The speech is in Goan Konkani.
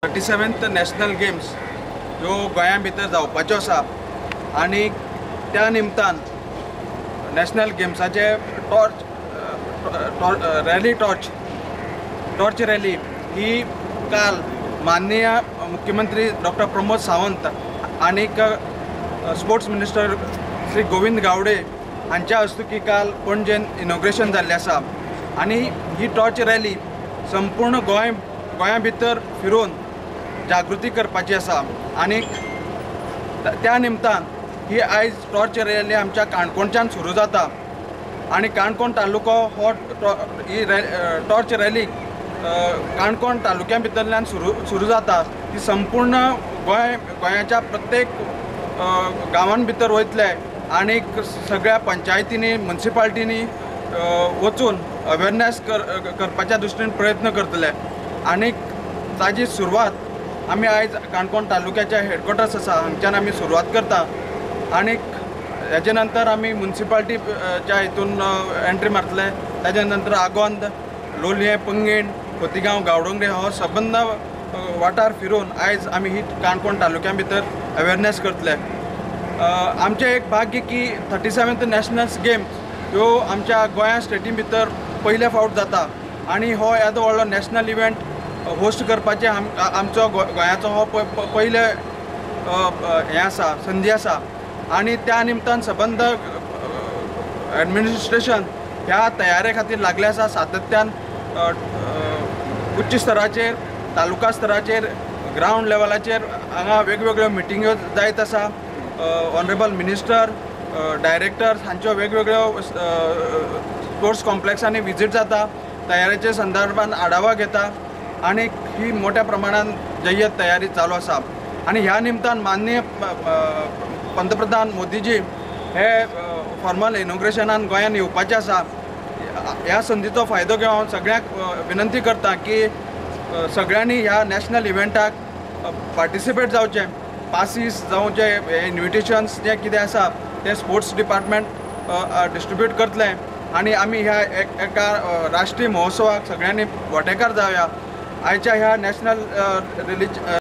37th national games ह्यो गोंया भितर जावपाच्यो आसा आनी त्या निमतान नॅशनल गेम्साचे टॉर्च रॅली टॉर्च रॅली ही काल माननीय मुख्यमंत्री डॉक्टर प्रमोद सावंत आनीक स्पोर्ट्स मिनिस्टर श्री गोविंद गावडे हांच्या हस्तुकी काल पणजेन इनॉग्रेशन जाल्लें आसा आनी ही टॉर्च रॅली संपूर्ण गोंया भितर फिरून जागृती करपाची आसा आनी त्या निमतान ही आयज टॉर्च रॅली आमच्या काणकोणच्यान सुरू जाता आनी काणकोण तालुको हो ही टॉर्च रॅली काणकोण तालुक्या भितरल्यान सुरू जाता. ती संपूर्ण गोंयाच्या प्रत्येक गांवां भितर वयतले आनी सगळ्या पंचायतींनी म्युनिसिपालिटींनी वचून अवेरनेस करपाच्या दृश्टीन प्रयत्न करतले आनी ताजी सुरवात आमी आयज काणकोण तालुक्याच्या हेडक्वॉर्टर्स आसा हांगच्यान आमी सुरवात करता आनी हेजे नंतर आमी म्युनिसिपालिटीच्या हितून एंट्री मारतले. ताजे नंतर आगोंद, लोलयें, पंगेण, खोतिगांव, गावडोंगरे हो सबंद वाठार फिरून आयज आमी ही काणकोण तालुक्या भितर अवेरनेस करतले. आमचें एक भाग्य की 37th national games ह्यो आमच्या गोंया स्टेटी भितर पयले फावट जाता आनी हो येदो व्हडलो नॅशनल इव्हेंट होस्ट करपाचें आमचो गोंयाचो हो पयले हें आसा, संदी आसा आनी त्या निमतान सबंद एडमिनिस्ट्रेशन ह्या तयारे खातीर लागले आसा. सातत्यान उच्च स्तराचेर, तालुका स्तराचेर, ग्रावंड लेवलाचेर हांगा वेगवेगळ्यो मिटिंग्यो जायत आसा. ऑनरेबल मिनिस्टर, डायरेक्टर्स हांच्यो वेगवेगळ्यो स्पोर्ट्स कॉम्प्लेक्सांनी विजीट जाता, तयारेच्या संदर्भान आढावा घेता आनी ही मोठ्या प्रमाणान जय्यत तयारी चालू आसा. आनी ह्या निमतान माननीय पंतप्रधान मोदीजी हे फॉर्मल इनॉग्रेशनान गोंयान येवपाचे आसा. ह्या संदीचो फायदो घेवन हांव सगळ्यांक विनंती करता की सगळ्यांनी ह्या नॅशनल इव्हेंटाक पार्टिसिपेट जावचें. पासीस जावं जे इन्विटेशन्स जे कितें आसा ते स्पोर्ट्स डिपार्टमेंट डिस्ट्रिब्यूट करतलें आनी आमी ह्या एका राष्ट्रीय महोत्सवाक सगळ्यांनी वांटेकार जावया. आयच्या ह्या नॅशनल रिलीज